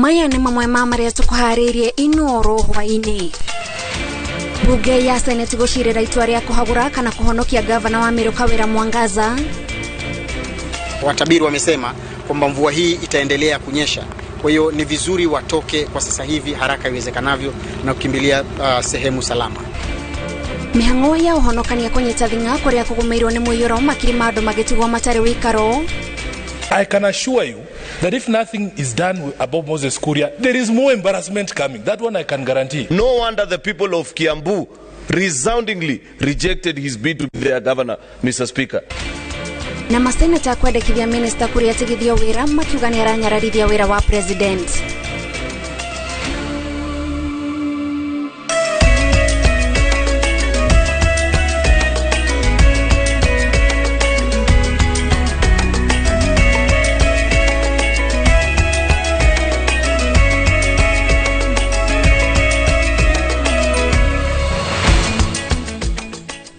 Maya nĩ mamwe ma marĩa tũkũharĩirie Inoro hwaĩ-inĩ. Bunge ya Senate gũcirĩra itua rĩa kũhagũra kana kũhonokia gavana wa Meru Kawira Mwangaza. Watabiri wamesema kwamba mvua hii itaendelea kunyesha, kwa hiyo ni vizuri watoke kwa sasa hivi haraka iwezekanavyo na kukimbilia sehemu salama. Mĩhang'o ya ũhonokania kũnyita thing'a kũrĩa kũgũmĩirwo nĩ mũiyũro makiri ma andũ magĩtigwo matarĩ wĩikaro. I can assure you that if nothing is done about Moses Kuria, there is more embarrassment coming. That one I can guarantee. No wonder the people of Kiambu resoundingly rejected his bid to be their governor, Mr. Speaker. Na maseneta kwendekithia minista Kuria atigithio wĩra makiuga nĩ aranyararithia wĩra wa president.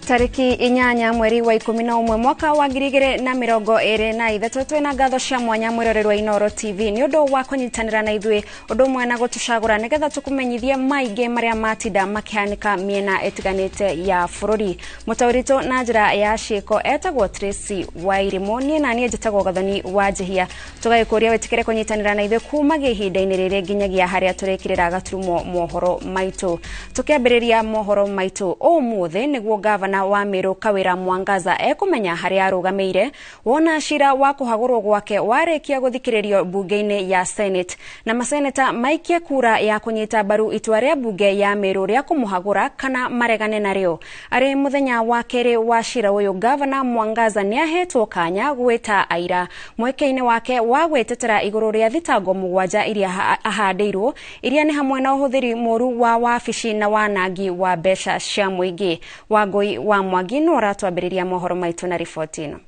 Tariki 8 mweri wa 11 mwaka wa 2023 twina ngatho cia mwanya mwiroreri wa Inoro TV ni undu wa kunyitanira na ithuĩ undu ũmwe na gutucagura nigetha tukumenyithie maingĩ maria matinda makihanika miena itiganite ya bururi. Mutauritu na njira ya ciiko etagwo Tracy Wairimu, nie na nie njitagwo Gathoni wa Njihia. Tugagikuria witikire kunyitanira na ithuĩ kumagia ihinda-inĩ rĩrĩ nginyagia haria turikirira gaturumo mohoro maitu. Tukiambĩrĩria mohoro maitu ũmũthĩ nĩguo gavana wa Meru Kawira Mwangaza ekumenya haria arugamĩire wona cira wa kũhagũrwo gwake warĩkia gũthikĩrĩrio bunge-inĩ ya Senate, na maseneta maikie kura ya kũnyita mbaru itua rĩa bunge ya Meru rĩa kũmũhagũra kana maregane narĩo. Arĩ mũthenya wa kerĩ wa cira ũyũ, gavana Mwangaza nĩahetwo kanya gwĩta aira mweke-inĩ wake wa gwĩtetera igũrũ rĩa thitango 7 iria ahandĩirwo, iria nĩ hamwe na ũhũthĩri mũru wa wabici na wanangi wa mbeca cia mũingĩ. Wangũi wa Mwangi no aratwambĩrĩria mohoro maitũ na riboti ĩno.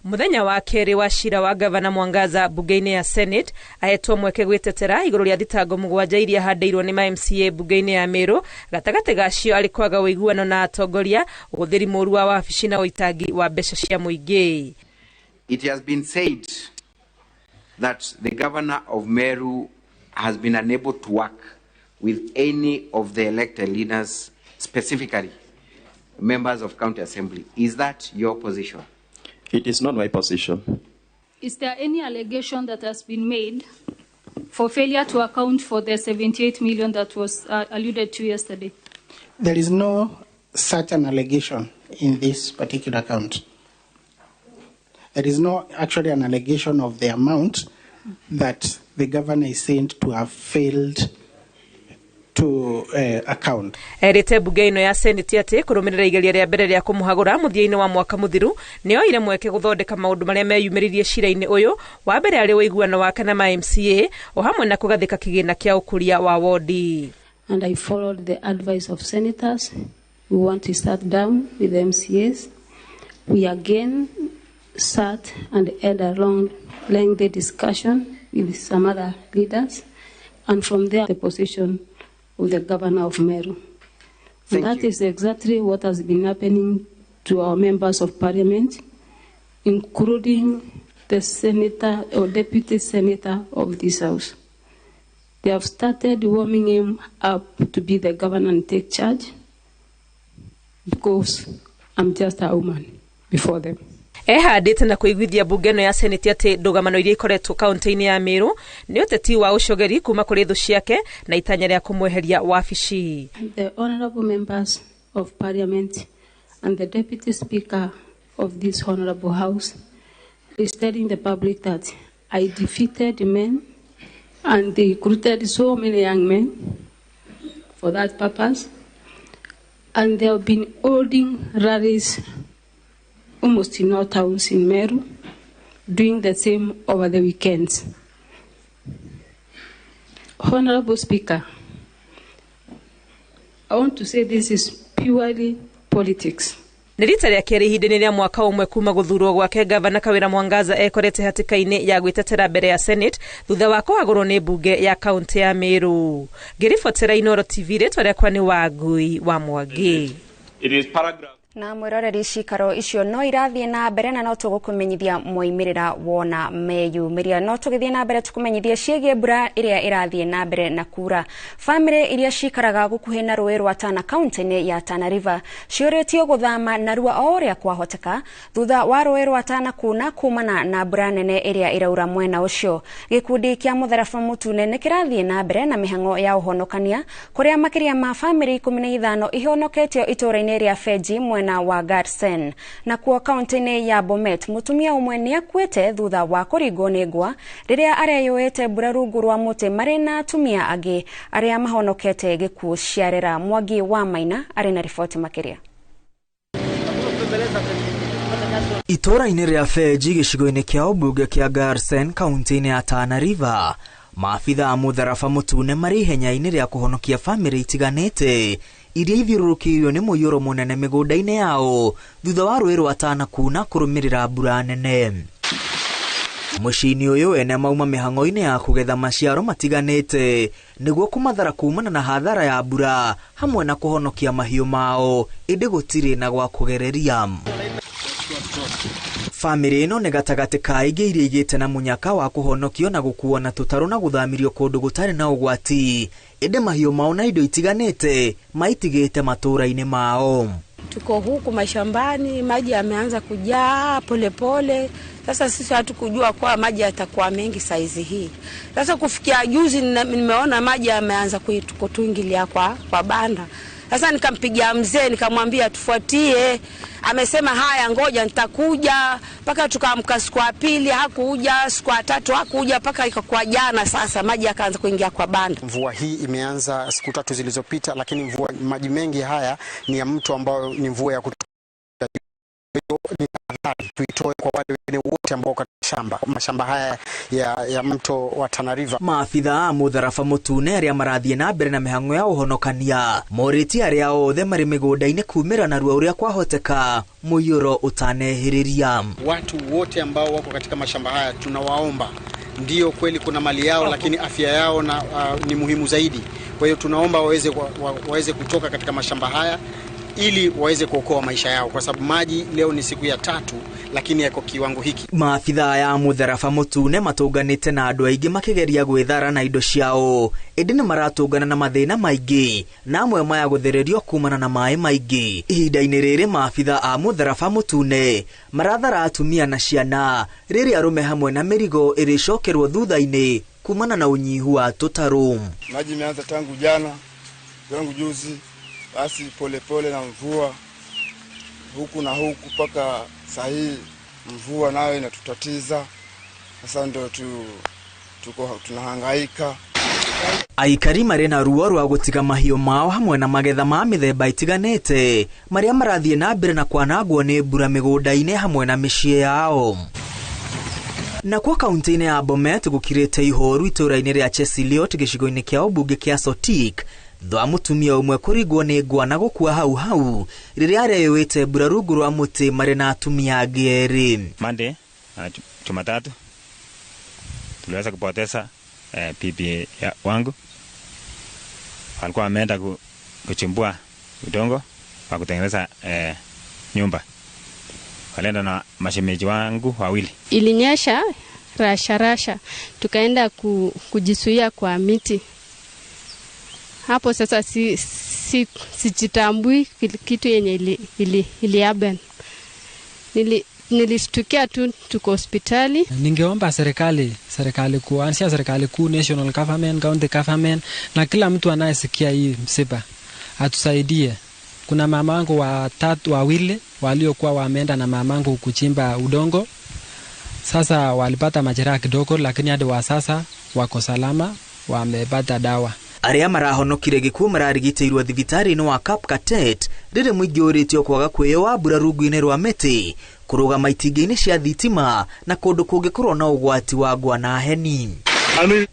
Muthenya wa kerĩ wa cira wa gavana Mwangaza bunge-inĩ ya Senate ahetwo mweke gwĩtetera igũrũ rĩa thitango 7 iria handĩirwo nĩ ma MCA bunge-inĩ ya Meru, gatagatĩ gacio arĩ kwaga ũiguano na atongoria, ũhũthĩri mũru wa wabici na ũitangi wa mbeca cia mũingĩ. It has been said that the governor of Meru has been unable to work with any of the elected leaders, specifically members of county assembly. Is that your position? It is not my position. Is there any allegation that has been made for failure to account for the 78 million that was alluded to yesterday? There is no such an allegation in this particular account. There is no actually an allegation of the amount that the governor is said to have failed to account. Erite bunge ino ya Senate ati kurumirira igeria ria mbere ria kumuhagura muthia-ini wa mwaka muthiru nioire mweke guthondeka maundu maria meyumiririe cira-ini uyu wa mbere ari uiguano wake na ma MCA o hamwe na kugathika kigina kia ukuria wa wodi. And I followed the advice of senators. We want to start down with the MCAs. We again sat and had a long, lengthy discussion with some other leaders, and from there the position of the governor of Meru. And that is exactly what has been happening to our members of parliament, including the senator or deputy senator of this house. They have started warming him up to be the governor and take charge, because I'm just a woman before them. Ehandĩte na kũiguithia bunge ĩno ya Senate atĩ ndũgamano iria ikoretwo kaunti-inĩ ya Meru nĩ ũteti wa ũcogeri kuma kũrĩ thũ ciake na itanya rĩa kũmweheria wabici. The honorable members of parliament and the deputy speaker of this honorable house is telling the public that I defeated men and they recruited so many young men for that purpose, and they have been holding rallies almost in all towns in Meru, doing the same over the weekends. Honorable Speaker, I want to say this is purely politics. Nĩ rita rĩa kerĩ ihinda-inĩ rĩa mwaka ũmwe kuma gũthurwo gwake, gavana Kawira Mwangaza ekorete hatĩka-inĩ ya gwĩtetera mbere ya Senate thutha wa kũhagũrwo nĩ bunge ya kaunti ya Meru. Ngĩribotera Inoro TV, rĩtwa rĩakwa nĩ Wangui wa Mwangi. It is paragraph. Na mwiroreri cikaro icio no irathie na mbere na no tugukumenyithia moimirira wona meyumiria. No tugithie na mbere tukumenyithie ciĩgiĩ mbura ĩrĩa ĩrathiĩ na mbere na kura. Famĩlĩ iria cikaraga gũkuhĩ na rũĩ rwa Tana kaunti-inĩ ya Tana River ciũrĩtio gũthama narua o ũrĩa kwahoteka thutha wa rũĩ rwa Tana kuna kumana na mbura nene ĩrĩa ĩraura mwena ũcio. Gĩkundi kĩa Mũtharaba Mũtune nĩ kĩrathiĩ na mbere na mĩhang'o ya ũhonokania kũrĩa makĩria ma famĩlĩ 15 ihonoketio itũũra-inĩ rĩa Feji mwena wa Garsen. Na kuo kaunti-inĩ ya Bomet mutumia ũmwe nĩ akuĩte thutha wa kũringwo nĩ ngwa rĩrĩa areyũĩte mbura rungu rwa mũtĩ marĩ na atumia angĩ arĩa mahonokete gĩkuũ ciarera. Mwangi wa Maina arĩ na riboti makĩria. Itũũra-inĩ rĩa Feji gĩcigo-inĩ kĩa ũmbunge kĩa Garsen kaunti-inĩ ya Tana River, maabitha a Mũtharaba Mũtune marĩ ihenya-inĩ rĩa kũhonokia bamĩrĩ itiganĩte iria ithiũrũrũkĩirio nĩ mũiyũro mũnene mĩgũnda-inĩ yao thutha wa rũĩ rwa Tana kuna kũrũmĩrĩra mbura nene. Mũciĩ-inĩ ũyũ ene mauma mĩhang'o-inĩ ya kũgetha maciaro matiganĩte nĩguo kũmathara kumana na hathara ya mbura hamwe na kũhonokia mahiũ mao, ĩndĩ gũtirĩ na gwa kũgereria. Bamĩrĩ ĩno nĩ gatagatĩ ka ingĩ iria igĩte na mũnyaka wa kũhonokio na gũkuo na tũtarũ na gũthamirio kũndũ gũtarĩ na ũgwati, ĩndĩ mahiũ mao na indo itiganĩte maitigĩte matũũra-inĩ mao. Tuko huku mashambani, maji yameanza kujaa polepole. Sasa sisi hatukujua kwa maji yatakuwa mengi saizi hii. Sasa kufikia juzi nimeona maji yameanza kutuingilia kwa banda. Sasa nikampigia mzee nikamwambia tufuatie. Amesema haya ngoja nitakuja. Paka tukaamka siku ya pili hakuja, siku ya tatu hakuja, paka ikakuwa jana sasa maji yakaanza kuingia kwa banda. Mvua hii imeanza siku tatu zilizopita, lakini mvua maji mengi haya ni ya mto ambao ni mvua ya ni tahadhari tuitoe kwa wale wengine wote ambao katika shamba mashamba haya ya mto wa Tana River. Maabitha a Mũtharaba Mũtune arĩa marathiĩ na mbere na mĩhang'o ya ũhonokania morĩtie arĩa othe marĩ mĩgũnda-inĩ kumĩra narua ũrĩa kwahoteka mũiyũro ũtanehĩrĩria. Watu wote ambao wako katika mashamba haya tunawaomba, ndio kweli kuna mali yao, lakini afya yao na ni muhimu zaidi. Kwa hiyo tunaomba waweze kutoka katika mashamba haya ili waweze kuokoa maisha yao, kwa sababu maji leo ni siku ya tatu lakini yako kiwango hiki. Maabitha ya Mũtharaba Mũtune matũnganĩte na andũ aingĩ makĩgeria gwĩthara na indo ciao, ĩndĩ nĩ maratũngana na mathĩna maingĩ na amwe maya gũthererio kumana na maĩ maingĩ. Ihinda-inĩ rĩrĩ maabitha a Mũtharaba Mũtune marathara atumia na ciana rĩrĩa arũme hamwe na mĩrigo ĩrĩcokerwo thutha-inĩ kumana na ũnyihu wa tũtarũ. Maji imeanza tangu jana, tangu juzi, basi polepole na mvua huku na huku mpaka saa hii mvua nayo inatutatiza. Sasa ndio tuko tunahangaika. Aikari marĩ na ruo rwa gũtiga mahiũ mao hamwe na magetha ma mĩthemba itiganĩte marĩa marathiĩ na mbere na kwanangwo nĩ mbura mĩgũnda-inĩ hamwe na mĩciĩ yao. Nakuo kaunti-inĩ ya Bomet gũkirĩte ihoru itũũra-inĩ rĩa Chesiliot gĩcigo-inĩ kĩa ũmbunge kĩa Sotik thutha wa mũtumia ũmwe kũringwo nĩ ngwa na gũkua hau hau rĩrĩa areyũĩte mbura rungu rwa mũtĩ marĩ na atumia angĩ erĩ. Monday Jumatatu tuliweza kupoteza bibi wangu. Alikuwa ameenda kuchimbua udongo wa kutengeneza nyumba. Walienda na mashemeji wangu wawili. Ilinyesha rasha rasha, tukaenda kujisuia kwa miti. Hapo sasa sijitambui kitu yenye ili happen. Nilishtukia tu tuko hospitali. Ningeomba serikali kuu, serikali kuu, national government, county government na kila mtu anayesikia hii msiba atusaidie. Kuna mamangu watatu wawili waliokuwa wameenda na mamangu kuchimba udongo. Sasa walipata majeraha kidogo, lakini hadi wa sasa wako salama, wamepata dawa. Arĩa marahonokire gĩkuũ mararigitĩirwo thibitarĩ-inĩ wa Kapkatet rĩrĩ mũingĩ ũrĩtio kwaga kwĩyoa mbura rungu-inĩ rwa mĩtĩ, kũrũgama itingĩ-inĩ cia thitima na kũndũ kũngĩkorwo na ũgwati wa ngwa na heni.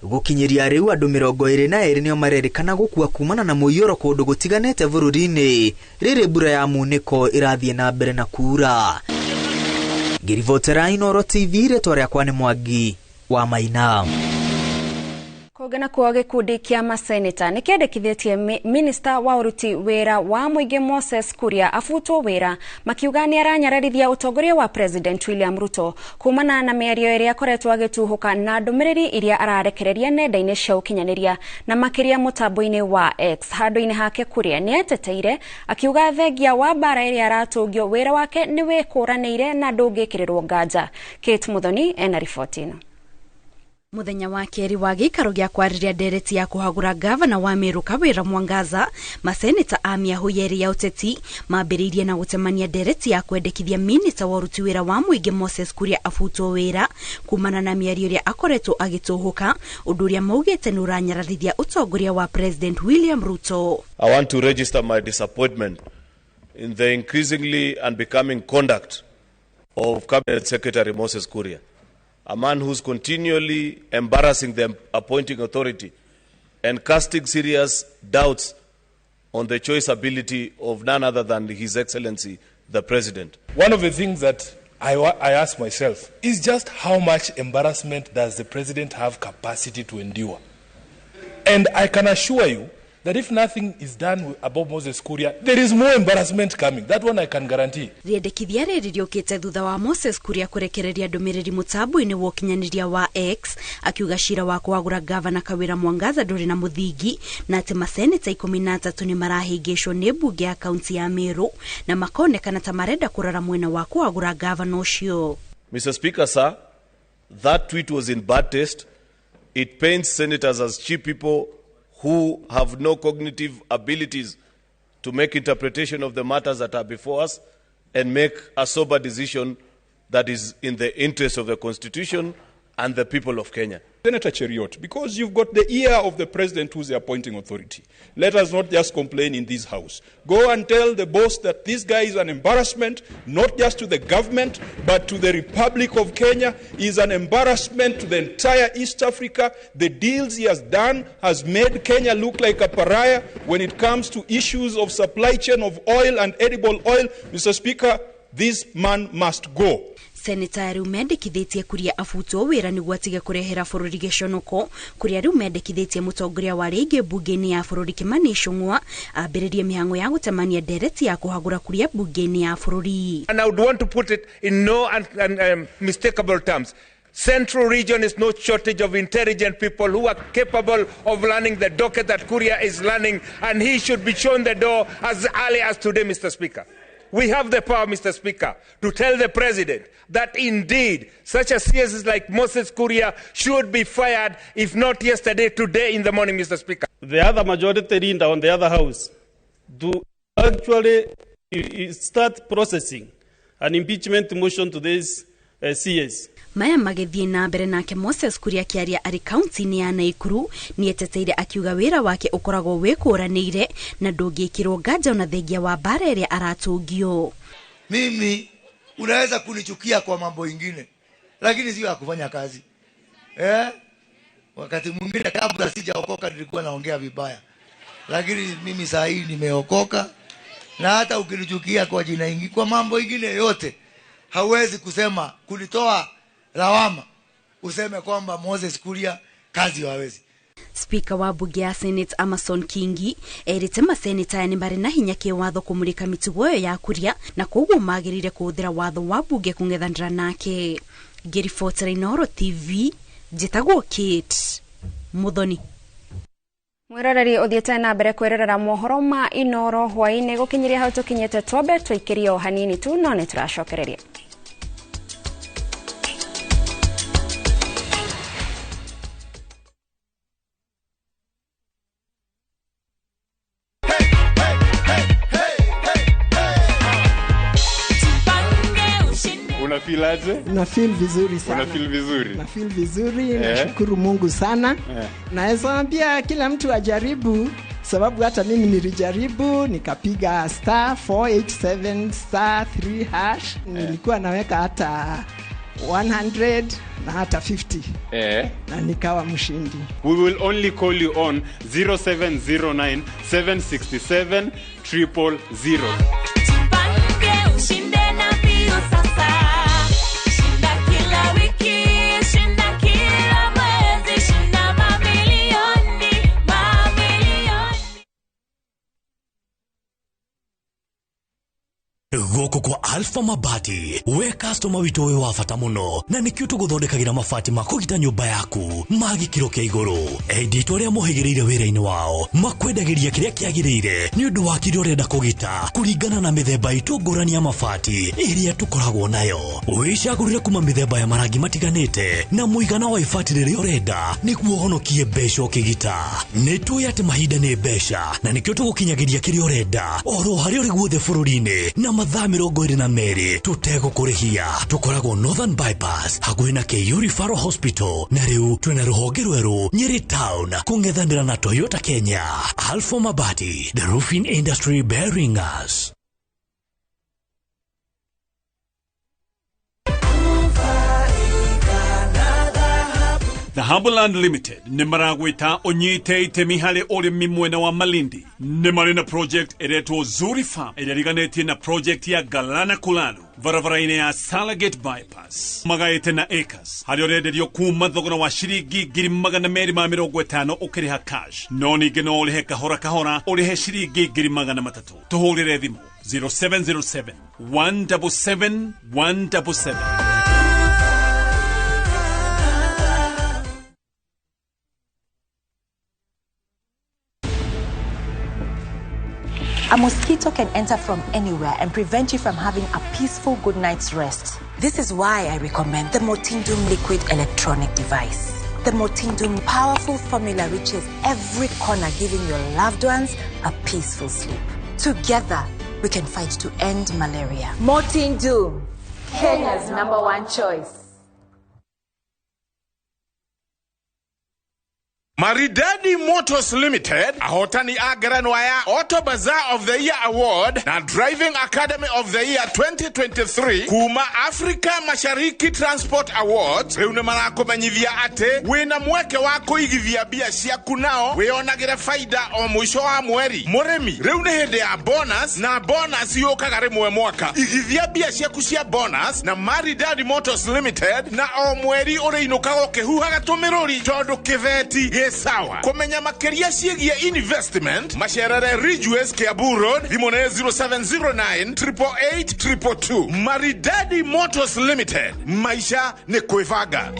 Gũkinyĩria rĩu andũ 22 nĩo marerĩkana gũkua kumana na mũiyũro kũndũ gũtiganĩte bũrũri-inĩ rĩrĩ mbura ya munĩko ĩrathiĩ na mbere na kuura. Ngĩribotera Inooro TV, rĩtwa rĩakwa nĩ Mwangi wa Maina. Kũngĩ nakuo gĩkundi kĩa maseneta nĩ kĩandĩkithĩtie minista wa ũruti wĩra wa mũingĩ Moses Kuria abutwo wĩra, makiuga nĩ aranyararithia ũtongoria wa President William Ruto kumana na mĩario ĩrĩa akoretwo agĩtuhũka na ndũmĩrĩri iria ararekereria nenda-inĩ cia ũkinyanĩria na makĩria mũtambo-inĩ wa X. Handũ-inĩ hake Kuria nĩ eteteire akiuga thengia wa mbara ĩrĩa aratũngio wĩra wake nĩ wĩkũranĩire na ndũngĩkĩrĩrwo nganja. Kate Muthoni ena riboti ĩno. Muthenya wa keri wa gĩikaro gĩa kwarĩria ndereti ya kũhagũra gavana wa Meru Kawira Mwangaza, maseneta a mĩahũ yerĩ ya ũteti mambĩrĩirie na gũtemania ndereti ya kwendekithia minista wa ũruti wĩra wa mũingĩ Moses Kuria abutwo wĩra kumana na mĩario ĩrĩa akoretwo agĩtũhũka, ũndũ ũrĩa maugĩte nĩ ũranyararithia ũtongoria wa President William Ruto. I want to register my disappointment in the increasingly unbecoming conduct of Cabinet Secretary Moses Kuria, a man who's continually embarrassing the appointing authority and casting serious doubts on the choice ability of none other than His Excellency, the President. One of the things that I ask myself is just how much embarrassment does the President have capacity to endure? And I can assure you that if nothing is done about Moses Kuria, there is more embarrassment coming. That one I can guarantee. Rĩendekithia rĩrĩ rĩũkĩte thutha wa Moses Kuria kũrekereria ndũmĩrĩri mũtambo-inĩ wa ũkinyanĩria wa X akiuga cira wa kũhagũra gavana Kawira Mwangaza ndũrĩ na mũthingi na atĩ maseneta 13 nĩ marahĩngĩcwo nĩ mbunge ya kaunti ya Meru na makonekana ta marenda kũrora mwena wa kũhagũra gavana ũcio. Mr. Speaker, sir, that tweet was in bad taste. It paints senators as cheap people who have no cognitive abilities to make interpretation of the matters that are before us and make a sober decision that is in the interest of the Constitution and the people of Kenya. Senator Cheriot, because you've got the ear of the president who's the appointing authority, let us not just complain in this house. Go and tell the boss that this guy is an embarrassment, not just to the government, but to the Republic of Kenya. He is an embarrassment to the entire East Africa. The deals he has done has made Kenya look like a pariah when it comes to issues of supply chain of oil and edible oil. Mr. Speaker, this man must go. Seneta rĩu mendekithĩtie Kuria abutwo wĩra nĩguo atige kũrehera bũrũri gĩconoko. Kuria rĩu mendekithĩtie mũtongoria wa rĩngĩ mbunge-inĩ ya bũrũri Kimani Ichung'wa ambĩrĩrie mĩhang'o ya gũtemania ndereti ya kũhagũra Kuria mbunge-inĩ ya bũrũri. And I would want to put it in no unmistakable terms. Central region is no shortage of intelligent people who are capable of learning the docket that Kuria is learning, and he should be shown the door as early as today, Mr. Speaker. We have the power, Mr. Speaker, to tell the president that indeed such a CS like Moses Kuria should be fired, if not yesterday, today in the morning, Mr. Speaker. The other majority leader on the other house do actually start processing an impeachment motion to this CS. Maya magĩthiĩ na mbere nake Moses Kuria akĩaria arĩ kaunti-inĩ ya Naikuru nĩeteteire akiuga wĩra wake ũkoragwo wĩkũranĩire na ndũngĩkĩrwo nganja ona thengia wa mbara ĩrĩa aratũngio. Mimi unaweza kunichukia kwa mambo ingine, lakini sio ya kufanya kazi. Wakati mwingine kabla sijaokoka nilikuwa naongea vibaya, lakini mimi saa hii nimeokoka, na hata ukinichukia kwa jina ingine, kwa mambo ingine yote, hauwezi kusema kunitoa lawama useme kwamba Moses Kuria kazi hawezi. Speaker wa bunge ya Senate Amason Kingi erite maseneta nĩ marĩ na hinya kĩwatho kũmũrĩka mĩtugo ĩyo ya Kuria na koguo magĩrĩire kũhũthĩra watho wa bunge kũng'ethanĩra nake. Ngĩribotera Inooro TV, njĩtagwo Kate Muthoni. Mwiroreri uthiete na mbere kwirorera mohoro ma Inooro hwaini gukinyiria hau tukinyite twambe twikirie o hanini tu no ni turacokereria. Unafeel aje? Na feel vizuri sana. Una feel vizuri? Na feel vizuri, nashukuru Mungu sana. Naweza ambia kila mtu ajaribu, sababu hata mimi nilijaribu, nikapiga *487 *3#, nilikuwa naweka hata 100 na hata 50. Na nikawa mshindi. We will only call you on 0709 767 000. Alpha Mabati we customer witũ wĩ wa bata mũno na nĩkĩo tũgũthondekagĩra mabati ma kũgita nyũmba yaku ma gĩkĩro kĩa igũrũ. Endia aitũ arĩa mohĩgĩrĩire wĩra-inĩ wao makwendagĩria kĩrĩa kĩagĩrĩire nĩ ũndũ wa kĩrĩa ũrenda kũgita kũringana na mĩthemba itũ ngũrani ya mabati ĩrĩa tũkoragwo nayo. Wĩcagũrĩre kuma mĩthemba ya marangi matiganĩte na mũigana wa ibati rĩrĩa ũrenda nĩguo ũhonokie mbeca ũkĩgita. Nĩ tũĩ atĩ mahinda nĩ mbeca na nĩkĩo tũgũkinyagĩria kĩrĩa ũrenda oro harĩa ũrĩ guothe bũrũri-inĩ na mathaa 22 tũtegũkũrĩhia. Tũkoragwo Northern Bypass hakuhĩ na KU Referral Hospital na rĩu twĩna rũhonge rwerũ Nyeri Town kũng'ethanĩra na Toyota Kenya. Alpha Mabati, the roofing industry bearing us. Dhahabu Land Limited nĩ maragwĩta ũnyite itemi harĩ ũrĩmi mwena wa Malindi. Nĩ marĩ na project ĩretwo Zuri Farm ĩrĩa ĩriganĩtie na project ya Galana Kulalu barabara-inĩ ya Salagate Bypass. Magaĩte na acres harĩa ũrenderio kuma thogora wa ciringi 250,000 ũkĩrĩha cash, no ningĩ no ũrĩhe kahora kahora ũrĩhe ciringi 300,000. Tũhũrĩre thimũ 0707 177 177. A mosquito can enter from anywhere and prevent you from having a peaceful good night's rest. This is why I recommend the Mortindum liquid electronic device. The Mortindum powerful formula reaches every corner, giving your loved ones a peaceful sleep. Together, we can fight to end malaria. Mortindum, Kenya's #1 choice. Maridadi Motors Limited, ahotani a ngerenwa ya Auto Bazaar of the Year Award na Driving Academy of the Year 2023 kuma Africa Mashariki Transport Awards riu ni marakumenyithia ati wina mweke wa kuigithia mbia ciaku nao wionagire faida o mwisho wa mweri. Murimi, riu ni hindi ya bonus na bonus yukaga rimwe mwaka. Igithia mbia ciaku cia bonus na Maridadi Motors Limited na o mweri uriinukaga ukihuhaga tumiruri tondu kiveti sawa. Kumenya makiria ciĩgiĩ investment macerere Ridgeways Kiambu Road, thimũ nĩ 0709 888 222. Maridadi Motors Limited, maisha nĩ kwĩbanga.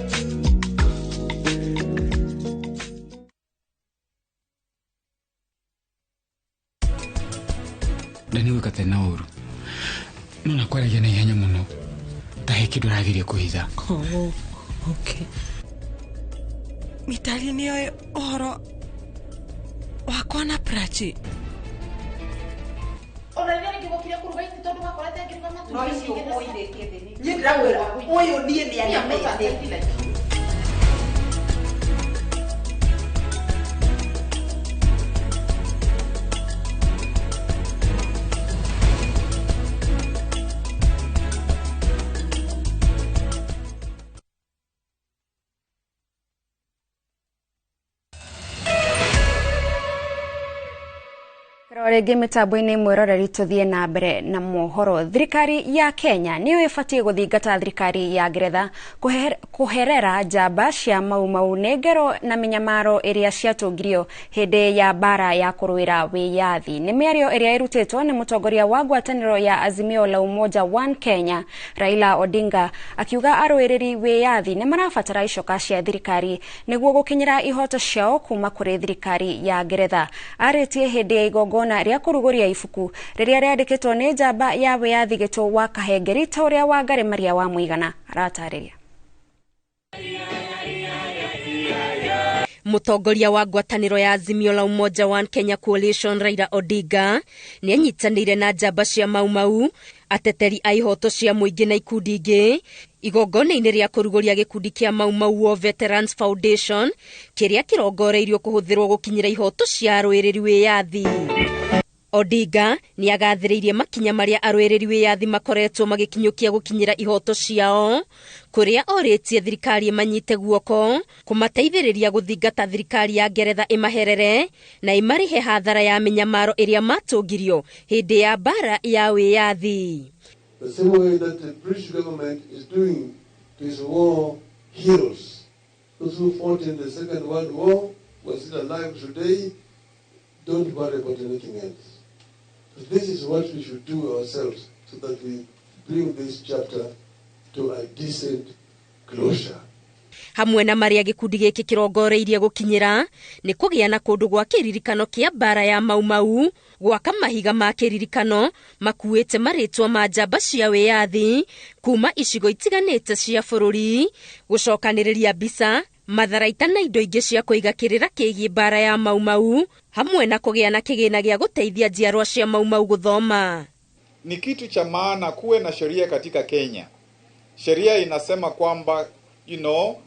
Ndani gwĩka na ũru no nakwaragia na ihenya mũno ta he kĩndũ ũrageria kũhitha. Oh, okay. Mitali nĩoĩ ũhoro wakwa na Prachi. Ona rĩrĩa rĩngĩ gũkire kũruga iti tondũ wakorete ngĩruga matumbĩ. No icio ũirĩtie thĩ. Niĩ ndĩrakwĩra ũyũ niĩ nĩanemete. Rĩngĩ mĩtambo-inĩ mwĩroreri tũthiĩ na mbere na mohoro. Thirikari ya Kenya nĩyo ĩbatiĩ gũthingata thirikari ya Ngeretha kũherera njamba cia Mau Mau nĩ ngero na mĩnyamaro ĩrĩa ciatũngirio hĩndĩ ya mbara ya kũrũĩra wĩyathi. Nĩ mĩario ĩrĩa ĩrutĩtwo nĩ mũtongoria wa ngwatanĩro ya Azimio la Umoja One Kenya Raila Odinga akiuga arũĩrĩri wĩyathi nĩ marabatara icoka cia thirikari nĩguo gũkinyĩra ihoto ciao kuma kũrĩ thirikari ya Ngeretha. Arĩtie hĩndĩ ya igongona rĩa kũrugũria ibuku rĩrĩa rĩandĩkĩtwo nĩ njamba ya wĩyathi Gĩtũ wa Kahengeri ta ũrĩa Wangari Maria wa Mũigana aratarĩria. Mũtongoria wa ngwatanĩro ya Azimio la Umoja One Kenya Coalition Raila Odinga nĩ anyitanĩire na njamba cia Mau Mau, ateteri a ihoto cia mũingĩ na ikundi ingĩ igongona-inĩ rĩa kũrugũria gĩkundi kĩa Mau Mau War Veterans Foundation kĩrĩa kĩrongoreirio kũhũthĩrwo gũkinyĩra ihoto cia arũĩrĩri wĩyathi. Odinga nĩ agathĩrĩirie makinya marĩa arũĩrĩri wĩyathi makoretwo magĩkinyũkia gũkinyĩra ihoto ciao, kũrĩa orĩtie thirikari ĩmanyite guoko kũmateithĩrĩria gũthingata thirikari ya Ngeretha ĩmaherere na ĩmarĩhe hathara ya mĩnyamaro ĩrĩa matũngirio hĩndĩ ya mbara ya wĩyathi. The same way that the British government is doing to its war heroes, those who fought in the Second World War who are still alive today, don't worry about anything else. This is what we should do ourselves so that we bring this chapter to a decent closure. Hamwe na maria gikundi giki kirongoreirie gukinyira ni kugia na kundu gwa kiririkano kia mbara ya Mau Mau, gwaka mahiga ma kiririkano makuite maritwa ma njamba cia wiyathi kuma icigo itiganite cia bururi, gucokaniriria mbica, matharaita na indo ingi cia kuiga kirira kigie mbara ya Mau Mau, hamwe na kugia na kigina gia guteithia njiarwa cia Mau Mau guthoma. Ni kitu cha maana kuwe na sheria katika Kenya. Sheria inasema kwamba,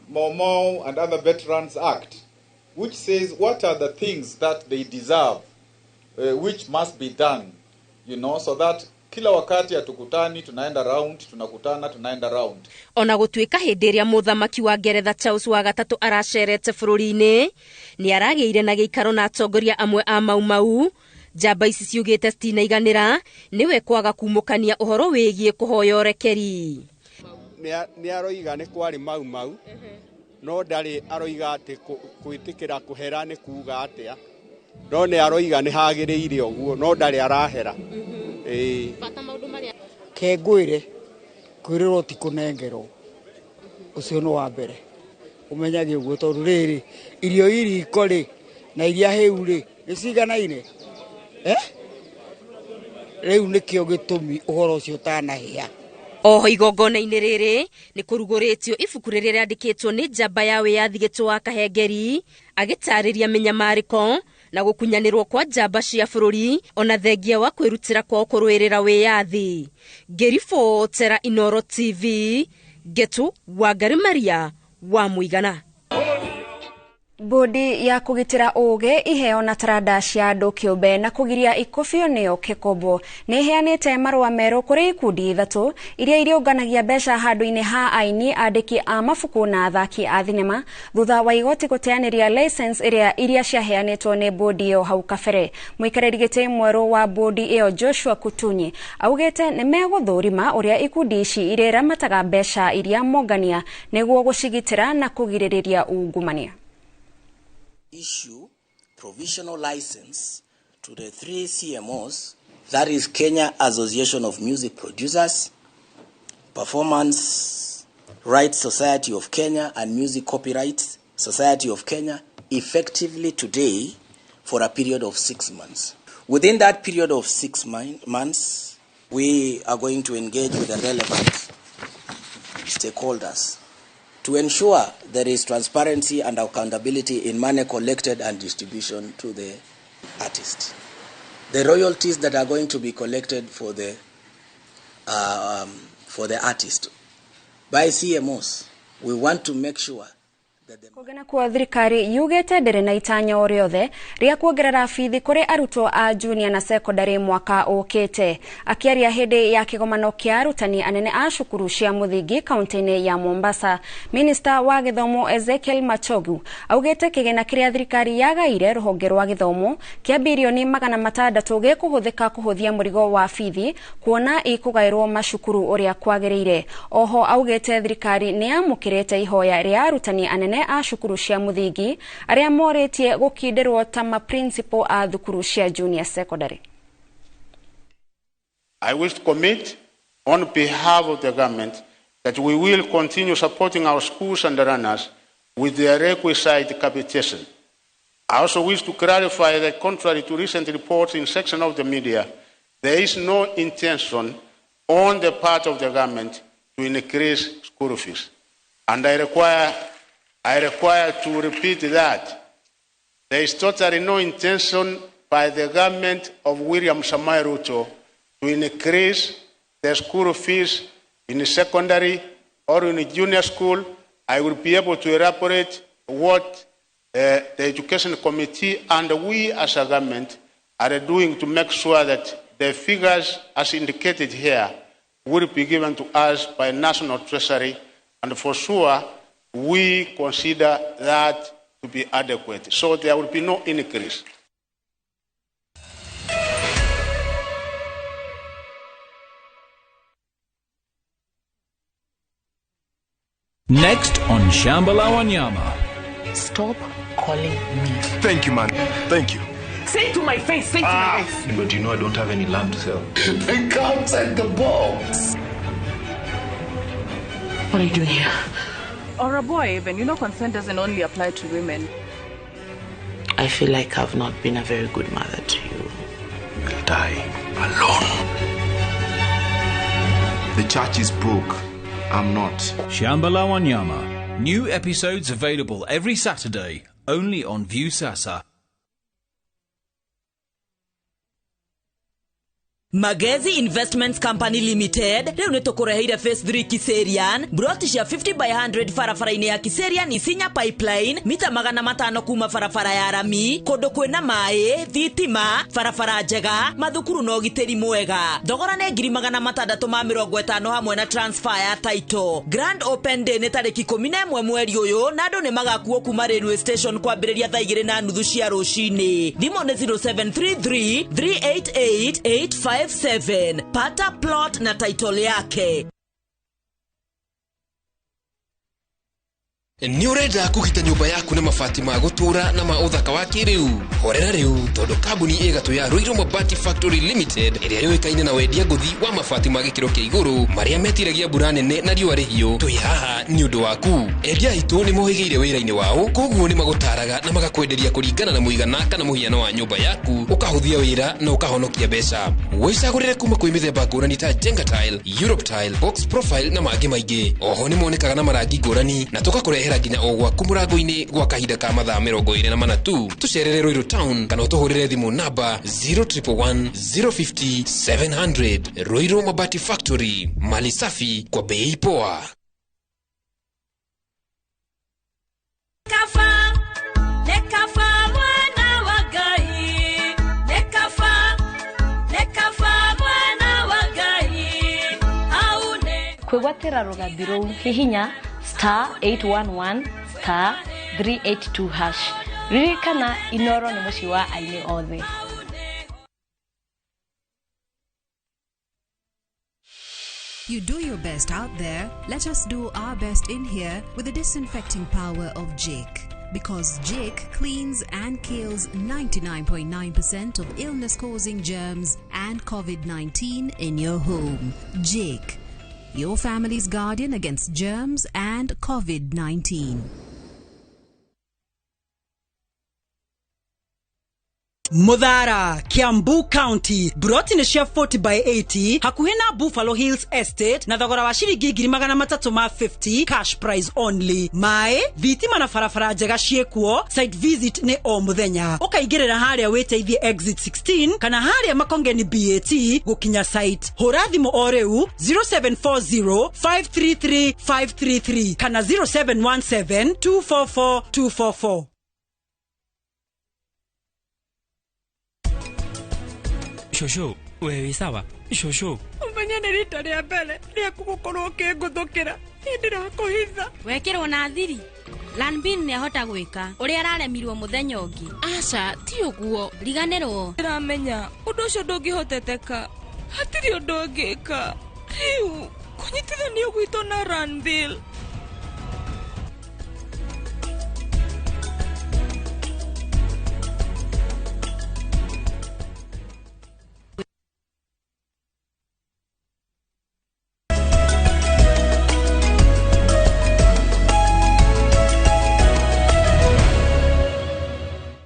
Mau Mau and Other Veterans Act, which says what are the things that they deserve, which must be done, so that kila wakati hatukutani, tunaenda round, tunakutana, tunaenda round. Ona gutuika hindi iria muthamaki wa Ngeretha Charles wa gatatu aracerete bururi-ini, ni arageire na giikaro na atongoria amwe a Mau Mau. Njamba ici ciugite citinaiganira niwe kwaga kumukania uhoro wigie kuhoya urekeri. Ni aroiga ni kwari Mau Mau, no ndari aroiga ati gwitikira kuhera ni kuga atia, no ni aroiga ni hagiriire uguo, no ndari arahera. Ke ngwire kwirwo ti kunengerwo ucio no wa mbere umenyage uguo, tondu riri irio iriko ri na iria hiu ri ni ciganaine riu nikio gitumi uhoro ucio utanahia. Oho igongona-inĩ rĩrĩ nĩ kũrugũrĩtio ibuku rĩrĩa rĩandĩkĩtwo nĩ njamba ya wĩyathi Gĩtũ wa Kahengeri agĩtarĩria mĩnyamarĩko na gũkunyanĩrwo kwa njamba cia bũrũri ona thengia wa kwĩrutĩra kwao kũrũĩrĩra wĩyathi. Ngĩribotera Inooro TV, Gĩtũ Wangari Maria wa Mũigana. Bodi ya kugitira uge iheo na taranda cia andu kiumbe na kugiria ikobio nio Kĩkombo ni iheanite marua meru kuri ikundi ithatu iria iriunganagia mbeca handu-ini ha aini, andiki a mabuku na athaki a thinema thutha wa igoti guteaniria license iria ciaheanitwo ni bodi iyo hau kabere. Muikarĩri gĩtĩ mwerũ wa bodi iyo Joshua Kutunyi augite ni meguthũrima uria ikundi ici iriramataga mbeca iria mongania niguo gucigitira na kugirĩrĩria ungumania. Issue provisional license to the 3 CMOs, that is Kenya Association of Music Producers, Performance Rights Society of Kenya, and Music Copyright Society of Kenya, effectively today for a period of 6 months. Within that period of 6 months, we are going to engage with the relevant stakeholders to ensure there is transparency and accountability in money collected and distribution to the artist. The royalties that are going to be collected for the artist by CMOs, we want to make sure. Kũngĩ kuo thirikari yugĩte ndĩrĩ na itanya o rĩothe rĩa kuongerera bithi kũrĩ arutwo a junior na secondary mwaka ũkĩte. Akĩaria hĩndĩ ya kĩgomano kĩa arutani anene a cukuru cia mũthingi kaunti-inĩ ya Mombasa, Minista wa gĩthomo Ezekiel Machogu augĩte kĩgĩna kĩrĩa thirikari yagaire rũhonge rwa gĩthomo kĩa birioni 600 gĩkũhũthĩka kũhũthia mũrigo wa bithi kuona ikũgaĩrwo macukuru ũrĩa kwagĩrĩire. Oho augĩte thirikari nĩ yamũkĩrĩte ihoya rĩa arutani anene a cukuru cia mũthingi arĩa morĩtie gũkindĩrwo ta ma principal a thukuru cia junior secondary. I wish to commit on behalf of the government that we will continue supporting our schools and learners with their requisite capitation. I also wish to clarify that contrary to recent reports in section of the media, there is no intention on the part of the government to increase school fees. And I require to repeat that there is totally no intention by the government of William Samoei Ruto to increase the school fees in secondary or in junior school. I will be able to elaborate what the Education Committee and we as a government are doing to make sure that the figures as indicated here will be given to us by National Treasury, and for sure we consider that to be adequate. So there will be no increase. Next on Shamba la Wanyama. Stop calling me. Thank you, man. Thank you. Say it to my face. Say it to my face. But you know I don't have any land to sell. They can't take the box. What are you doing here? Or a boy even. You know, consent doesn't only apply to women. I feel like I've not been a very good mother to you. You will die alone. The church is broke. I'm not. Shamba la Wanyama. New episodes available every Saturday, only on Viusasa. Magezi Investments Company Limited rĩu nĩ tũkũreheire phase 3 Kiserian broti cia 50 by 100 barabara-inĩ ya Kiserian Isinya Pipeline mita 500 kuma barabara ya rami kũndũ kwĩna maĩ thitima barabara njega mathukuru na ũgitĩri mwega thogora nĩ 650 hamwe na transfer ya title. Grand Open Day nĩ tarĩki 11 mweri ũyũ na andũ nĩ magakuo kuma railway station kwambĩrĩria thaa 2:30 cia rũcinĩ. Thimũ nĩ 0733 388 857. Pata plot na title yake. Nĩ ũrenda kũgita nyũmba yaku na mabati ma gũtũũra na ma ũthaka wa kĩrĩu? Horera rĩu tondũ kambuni ĩgatũ ya Ruiru Mabati Factory Limited ĩrĩa yũĩkaine na wendia ngũthi wa mabati ma gĩkĩro kĩa igũrũ marĩa metiragia mbura nene na riũa rĩhiũ, twĩ haha nĩ ũndũ waku. Endia aitũ nĩ mohĩgĩire wĩra-inĩ wao, koguo nĩ magũtaraga na magakwenderia kũringana na mũigana kana mũhiano wa nyũmba yaku, ũkahũthia wĩra na ũkahonokia mbeca. Wĩcagũrĩre kuma kwĩ mĩthemba ngũrani ta Jenga Tile, Europe Tile, Box Profile na mangĩ maingĩ. Oho nĩ monekaga na marangi ngũrani na tũgakũrehera nginya o gwaku mũrango-inĩ gwa kahinda ka mathaa 24 tu. Tũcerere Ruiru Town kana ũtũhũrĩre thimũ namba 0111 050 700. Ruiru Mabati Factory, mali safi kwa bei poa. Kwĩgwatĩra rũgambi rũu hihinya *811 *382#. Ririkana Inoro nĩ mũciĩ wa aini othe. You do your best out there, let us do our best in here with the disinfecting power of Jake. Because Jake cleans and kills 99.9% of illness-causing germs and COVID-19 in your home. Jake, your family's guardian against germs and COVID-19. Muthara, Kiambu County, broti nĩ cia 40 by 80 hakuhĩ na Buffalo Hills Estate na thogora wa ciringi 350 cash price only. Maĩ, thitima na barabara njega ciĩkuo, site visit nĩ o mũthenya. Ũkaingĩrĩra harĩa wĩteithie exit 16 kana harĩa Makongeni BAT gũkinya site. Hũra thimũ o rĩu 0740 533 533 kana 0717 244 244. Shosho, wewe sawa? Shosho. Umenya nĩ rita rĩa mbere rĩaku gũkorwo ũkĩngũthũkĩra. Niĩ ndĩrakũhitha. Wekĩrwo na thiri. Lanbin nĩahota gwĩka ũrĩa araremirwo mũthenya ũngĩ. Aca, ti ũguo, riganĩrwo. Ndĩramenya ũndũ ũcio ndũngĩhoteteka. Hatirĩ ũndũ ũngĩka. Rĩu kũnyitithanio gwitũ na Ranville.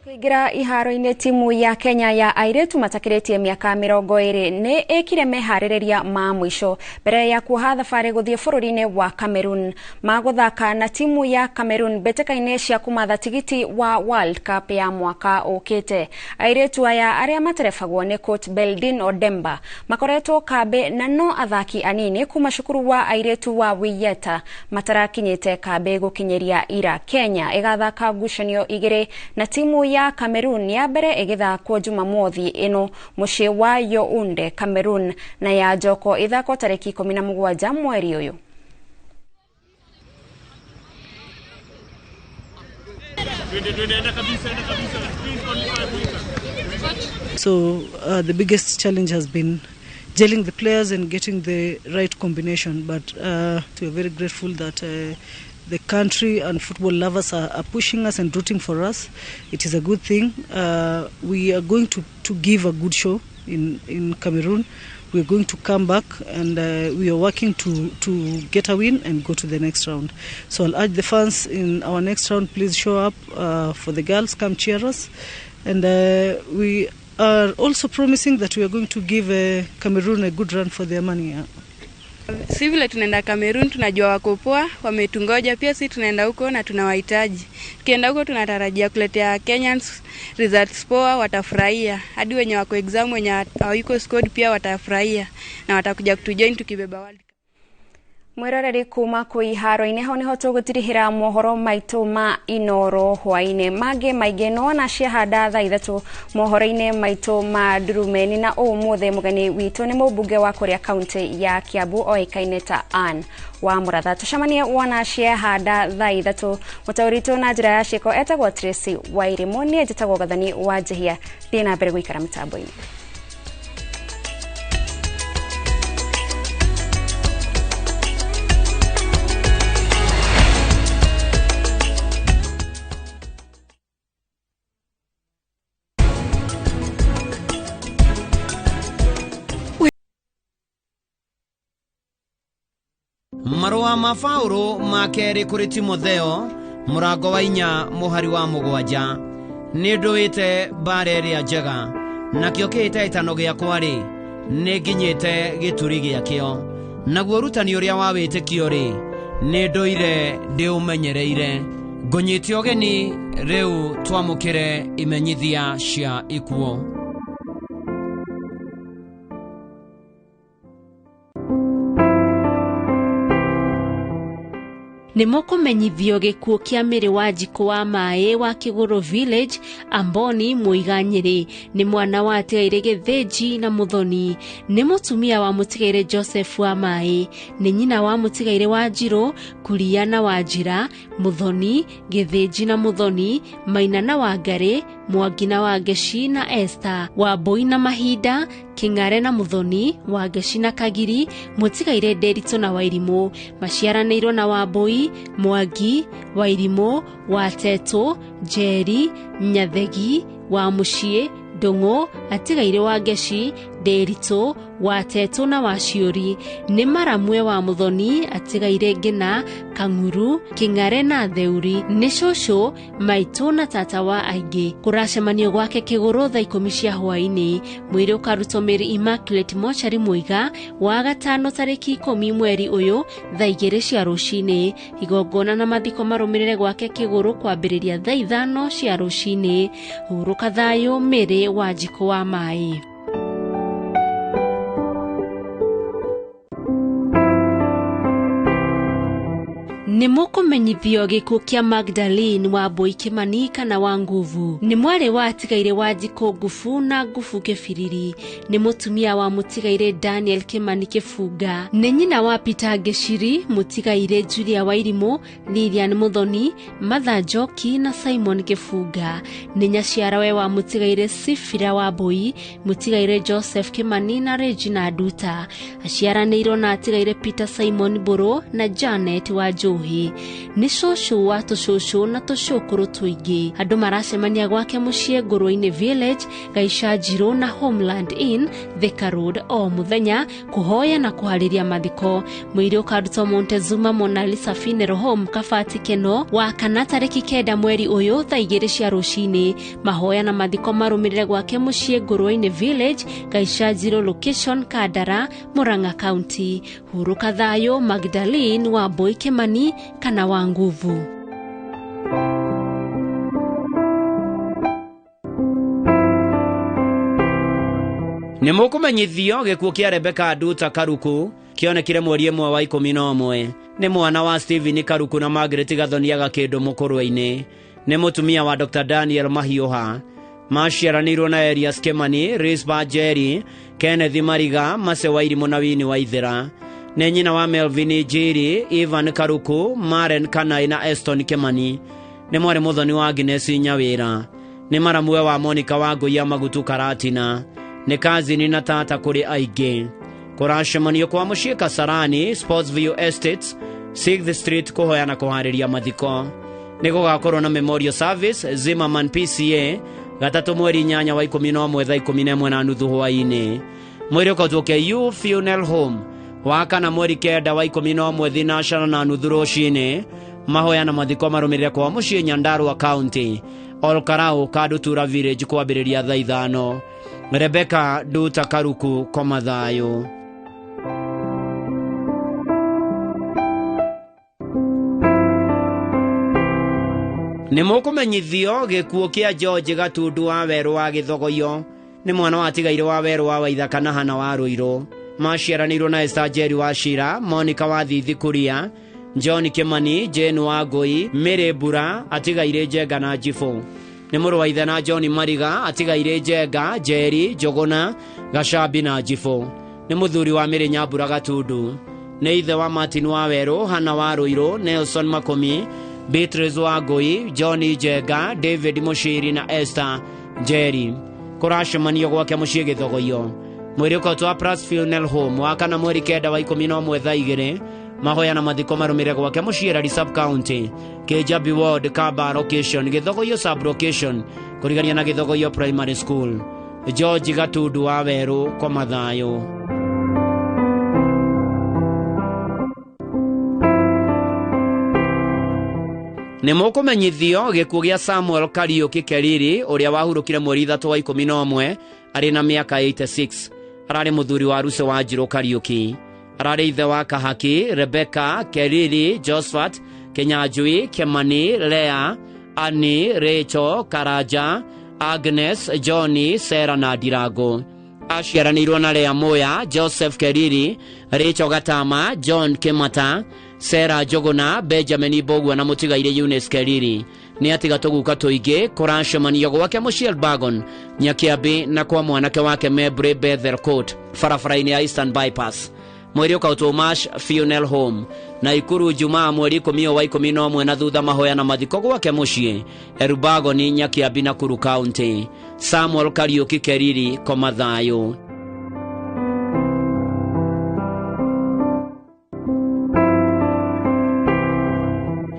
Kuingira iharo-inĩ timu ya Kenya ya airĩtu matakĩrĩtie mĩaka 20 nĩ ĩkire meharĩrĩria ma mũico mbere ya kuoha thabarĩ gũthiĩ bũrũri-inĩ wa Cameroon magũthaka na timu ya Cameroon mbĩtĩka-inĩ cia kũmatha tigiti wa World Cup ya mwaka ũkĩte. Airĩtu aya arĩa materebagwo nĩ coach Beldin Odemba makoretwo kambĩ na no athaki anini kuma cukuru wa airĩtu wa Wiyeta matarakinyĩte kambĩ gũkinyĩria ira. Kenya ĩgathaka ngucanio igĩrĩ na timu ya Cameroon ya mbere ĩgĩthakwo Jumamothi ĩno mũciĩ wa Yaounde Cameroon na ya njoko ĩthakwo tarĩki 17 mweri ũyũ. So the biggest challenge has been gelling the players and getting the right combination, but we are very grateful that the country and football lovers are pushing us and rooting for us. It is a good thing. We are going to give a good show in Cameroon. We are going to come back and we are working to get a win and go to the next round. So I'll urge the fans in our next round, please show up for the girls, come cheer us. And we are also promising that we are going to give Cameroon a good run for their money. Yeah. Si vile tunaenda Cameroon, tunajua wako poa, wametungoja pia si tunaenda huko na tunawahitaji. Tukienda huko tunatarajia kuletea Kenyans results poa, watafurahia. Hadi wenye wako exam, wenye hawako squad pia watafurahia na watakuja kutujoin tukibeba World. Mwiroreri kuma kwi iharo-inĩ hau niho tũgũtirihĩra mohoro maitũ ma Inoro hwaĩ-inĩ mangĩ maingĩ nĩwona ciahanda thaa 3 mohoro-inĩ maitũ ma Ndurumeni na ũmũthĩ mũgeni witũ nĩ mũmbunge wa kũrĩa kaunti ya Kiambu oĩkaine ta Ann wa Mũratha. Tũcemanie wona ciahanda thaa 3. Mũtaũri witũ na njĩra ya ciĩko etagwo Tracy Wairimu, niĩ njĩtagwo Gathani wa Njihia. Thiĩ na mbere gũikara mĩtambo-inĩ. Marũa ma Paũlũ ma kerĩ kũrĩ Timotheo mũrango wa 4 mũhari wa 7. Nĩ ndũĩte mbara ĩrĩa njega, nakĩo kĩhĩtahĩtano gĩakwa-rĩ, nĩ nginyĩte gĩturi gĩakĩo, naguo ũrutani ũrĩa wa wĩtĩkio-rĩ, nĩ ndũire ndĩũmenyereire. Ngũnyite ũgeni rĩu twamũkĩre imenyithia cia ikuũ. Nĩmũkũmenyithio gĩkuũ kĩa Mĩrĩ wa Njikũ wa Maĩ wa Kĩgũrũ Village, Amboni, Mũiga, Nyĩrĩ. Nĩ mwana wa atigaire Gĩthĩnji na Mũthoni. Nĩ mũtumia wa mũtigaire Joseph wa Maĩ. Nĩ nyina wa mũtigaire wa Njirũ, Kuria na Wanjira, Mũthoni, Gĩthĩnji na Mũthoni, Maina na Wangarĩ, Mwangi na Wangeci na Esther, Wambui na Mahinda, Kĩng'are na Mũthoni, Wangeci na Kagiri, mũtigaire Nderitu na Wairimũ. Maciaranĩirwo na Wambui, Mwangi, Wairimũ, Watetũ, Njeri, Nyathegi, Wamuciĩ, Ndũng'ũ, atigaire Wangeci, Nderitu, Watetũ na Waciũri. Nĩ maramwe wa Mũthoni, atigaire Ngĩna, Kang'uru, Kĩng'are na Theuri. Nĩ cũcũ, maitũ na tata wa aingĩ. Kũracemanio gwake Kĩgũrũ thaa 10 cia hwaĩ-inĩ. Mwĩrĩ ũkarutwo Mary Immaculate Mochari Mũiga wa gatano tarĩki 10 mweri ũyũ thaa 2 cia rũcinĩ. Igongona na mathiko marũmĩrĩre gwake Kĩgũrũ kwambĩrĩria thaa 5 cia rũcinĩ. Hurũka thayũ Mĩrĩ wa Njikũ wa Maĩ. Nĩ mũkũmenyithio gĩkuũ kĩa Magdalene wa Mbui Kĩmani kana wa Nguvu. Nĩ mwarĩ wa atigaire wa Njikũ Ngubu na Ngubu Kĩbiriri. Nĩ mũtumia wa mũtigaire Daniel Kĩmani Kĩbunga. Nĩ nyina wa Peter Ngĩciri, mũtigaire Julia Wairimũ, Lilian Mũthoni, Martha Njoki na Simon Kĩbunga. Nĩ nyaciarawe wa mũtigaire Sifira wa Mbui, mũtigaire Joseph Kĩmani na Regina Nduta. Aciaranĩirwo na atigaire Peter Simon Mbũrũ na Janet wa Njohi. Nĩ cũcũ wa tũcũcũ na tũcũkũrũ tũingĩ. Andũ maracemania gwake mũciĩ Ngũrũ-inĩ Village, Gaica Njirũ na Homeland Inn, Thika Road o mũthenya kũhoya na kũharĩria mathiko. Mwĩrĩ ũkarutwo Montezuma Mona Lisa Funeral Home, Kabati Keno, wa kana tarĩki 9 mweri ũyũ thaa 2 cia rũcinĩ. Mahoya na mathiko marũmĩrĩre gwake mũciĩ Ngũrũ-inĩ Village, Gaica Njirũ location, Kandara, Murang'a County. Hurũka thayũ Magdalene wa Mbui Kĩmani kana wa Nguvu. Nĩ mũkũmenyithio gĩkuũ kĩa Rebecca Nduta Karuku kĩonekire mweri 1 wa 11. Nĩ mwana wa Stephen Karuku na Margaret Gathoni Gakĩndũ mũkũrwe-inĩ. Nĩ mũtumia wa Dr. Daniel Mahiũha. Maciaranĩirwo na Elias Kĩmani, Rispa Njeri, Kenneth Mariga, Mase Wairimũ na Wini Waithera. Nĩ nyina wa Melvin Njiri, Ivan Karuku, Maren Kanai na Eston Kĩmani. Nĩ mwarĩ mũthoni wa Agnes Nyawĩra. Nĩ maramwe wa Monica wa Ngũi ya Magutu Karatina. Nĩ kazini na tata kũrĩ aingĩ. Kũracemanio kwa mũciĩ Kasarani, Sports View Estates, 6th Street kũhoya na kũharĩria mathiko. Nĩ gũgakorwo na memorial service Zimmerman PCA gatatũ mweri 8 wa 11 thaa 11:30 hwaĩ-inĩ. Mwĩrĩ ũkautwo KU Funeral Home wa kana mweri 9 wa 11 thinacana na nuthu rũcinĩ. Mahoya na mathiko marũmĩrĩre kwa mũciĩ Nyandarua County Olkarau Kadutura Village kwambĩrĩria thaa 5. Rebecca Nduta Karuku koma thayũ. Nĩ mũkũmenyithio gĩkuũ kĩa George Gatundu wa werũ wa Gĩthogoyo. Nĩ mwana watigaire wa werũ wa Waithaka na Hana wa Rũirũ. Maciaranĩirwo na Esther Njeri wa Shira, Monica wa Thithi Kuria, John Kimani, Jane wa Ngũi, Mary Mbura, atigaire Njenga na Njibũ. Nĩ mũrũ wa ithe na John Mariga, atigaire Njenga, Njeri, Njũgũna, Gacambi na Njibũ. Nĩ mũthuri wa Mary Nyambura Gatundu. Nĩ ithe wa Martin wa Werũ, Hana wa Rũirũ, Nelson Makũmi, Beatrice wa Ngũi, John Njenga, David Mũciri na Esther Njeri. Kũracemanio gwake mũciĩ Gĩthogoyo. Mwĩrĩ ũkautwo wa Plus Funeral Home wa kana mweri 9 wa 11 thaa 2. Mahoya na mathiko marũmĩrĩre gwake mũciĩ Lari Sub County, Kĩnjambi Ward, Kamba Location, Gĩthogoyo Sub Location, kũrigania na Gĩthogoyo Primary School. George Gatundu wa Werũ koma thayũ. Nĩ mũkũmenyithio gĩkuũ gĩa Samuel Kariũki Keriri ũrĩa wahurũkire mweri 3 wa 11 arĩ na mĩaka 86. Ararĩ mũthuri wa Ruse wa Njirũ Kariũki. Ararĩ ithe wa Kahaki, Rebecca, Keriri, Josephat, Kinyanjui, Kimani, Lea, Annie, Rachel, Karanja, Agnes, Johnny, Sarah na Ndirango. Aciaranĩirwo na Lea Moya, Joseph Keriri, Rachel Gatama, John Kimata, Sarah Njũgũna, Benjamin Mbũgua na mũtigaire Eunice Keriri. Nĩ atiga tũguka tũingĩ kũracemanio gwake mũciĩ Elbagon, Nyakiambi na kwa mwanake wake Mebri Bethel Court, barabara-inĩ ya Eastern Bypass. Mwĩrĩ ũkautwo Mash Funeral Home Naikuru Jumaa mweri 10 wa 11 na thutha mahoya na mathiko gwake mũciĩ Elbagon, Nyakiambi na Nakuru County. Samuel Kariũki Keriri koma thayũ.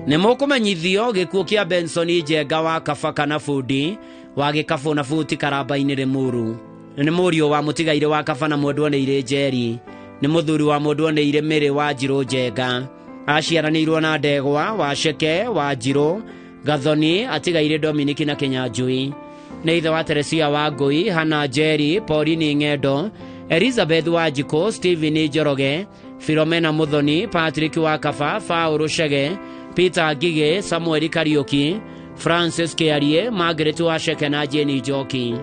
Nĩ mũkũmenyithio gĩkuũ kĩa Benson Njenga wa Kaba kana Bundi wa Gĩkabũ na Buti Karamba-inĩ Rĩmuru. Nĩ mũriũ wa mũtigaire wa Kaba na mwendwa nĩ irĩ Njeri. Nĩ mũthuri wa mwendwa nĩ irĩ Mĩrĩ wa Njirũ Njenga. Aciaranĩirwo na Ndegwa wa Ceke wa Njirũ Gathoni atigaire Dominiki na Kinyanjui. Nĩ ithe wa Teresia wa Ngũi, Hana Njeri, Pauline Ng'endo, Elizabeth wa Njikũ, Stephen Njoroge, Philomena Muthoni, Patrick wa Kaba, Paul Chege, Peter Ngigĩ, Samuel Kariũki, Francis Kĩarie, Margaret wa Ceke na Jane Njoki.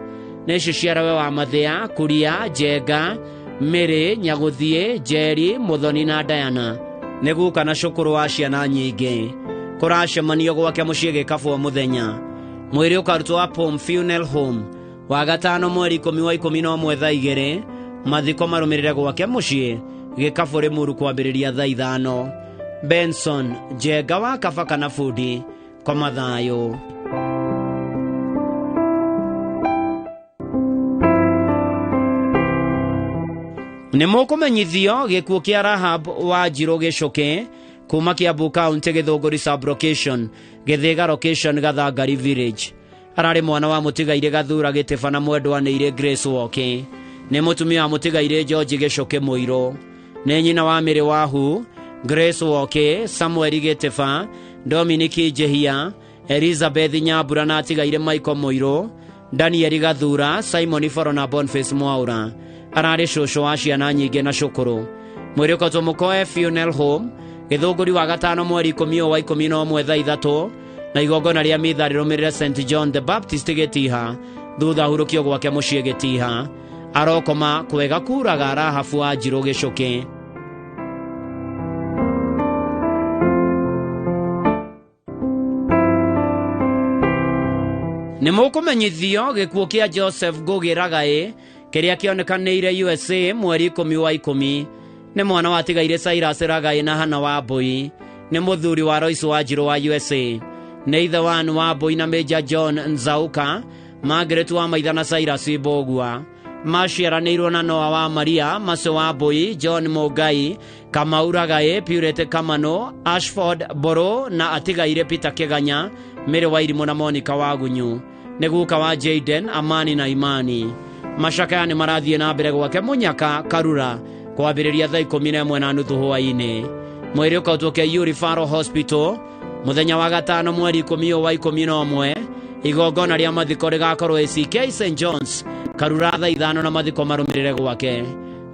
Nĩ ciciarawe wa Mathĩa, Kuria, Njenga, Mĩrĩ, Nyagũthiĩ, Njeri, Muthoni na Diana. Nĩ guka na cũkũrũ wa ciana nyingĩ. Kũracemanio gwake mũciĩ Gĩkabũ mũthenya. Mwĩrĩ ũkarutwo wa Pom Funeral Home wa gatano mweri 10 wa 11 thaa 2. Mathiko marũmĩrĩre gwake mũciĩ Gĩkabũ Rĩmuru kwambĩrĩria thaa 5. Benson Njenga wa Kaba kana Bundi koma thayũ. Nĩ mũkũmenyithio gĩkuũ kĩa Rahab wa Njirũ Gĩcũkĩ kuma Kiambu County Gĩthũngũri Sub Location, Gĩthĩga Location, Gathangari Village. Ararĩ mwana wa mũtigaire Gathura Gĩtĩba na mwendwa nĩ irĩ Grace Woke. Nĩ mũtumia wa mũtigaire George Gĩcũkĩ Mũirũ. Nĩ nyina wa Mĩrĩ Wahu, Grace Woke, Samuel Gĩtĩba, Dominic Njehia, Elizabeth Nyambura na atigaire Michael Mũirũ, Daniel Gathura, Simon Foro na Boniface Mwaura. Ararĩ cũcũ wa ciana nyingĩ na cũkũrũ. Mwĩrĩ ũkautwo Mũkoe Funeral Home Gĩthũngũri wa gatano mweri 10 wa 11 thaa 3 na igongona rĩa mitha rĩrũmĩrĩre St John the Baptist Gĩtiha thutha hurũkio gwake mũciĩ Gĩtiha. Arokoma kwega kuraga Rahabu wa Njirũ Gĩcũkĩ. Nĩ mũkũmenyithio gĩkuũ kĩa Joseph Ngũgĩ Ragaĩ kĩrĩa kĩonekanĩire USA mweri 10 wa 10. Nĩ mwana watigaire Cyrus Ragaĩ na Hana wa Mbũi. Nĩ mũthuri wa Royce wa Njirũ wa USA. Nĩ ithe wa Ann wa Mbũi na Major John Nzauka, Margaret wa Maitha na Cyrus Mbũgua. Maciaranĩirwo na Noah wa Maria, Mace wa Mbui, John Mũngai, Kamau Ragaĩ, Purity Kamano, Ashford Boro na atigaire Peter Kĩganya, Mary Wairimũ na Monica Wagunyu. Nĩ guka wa Jaden, Amani na Imani. Macakaya nĩ marathiĩ na mbere gwake Mũnyaka Karura kwambĩrĩria thaa 11:30 hwaĩ-inĩ. Mwĩrĩ ũkautwo KU Referral Hospital mũthenya wa gatano mweri 10 wa 11. Igongona rĩa mathiko rĩgakorwo ACK St John's Karura thaa 5 na mathiko marũmĩrĩre gwake.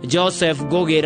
Joseph Ngugi.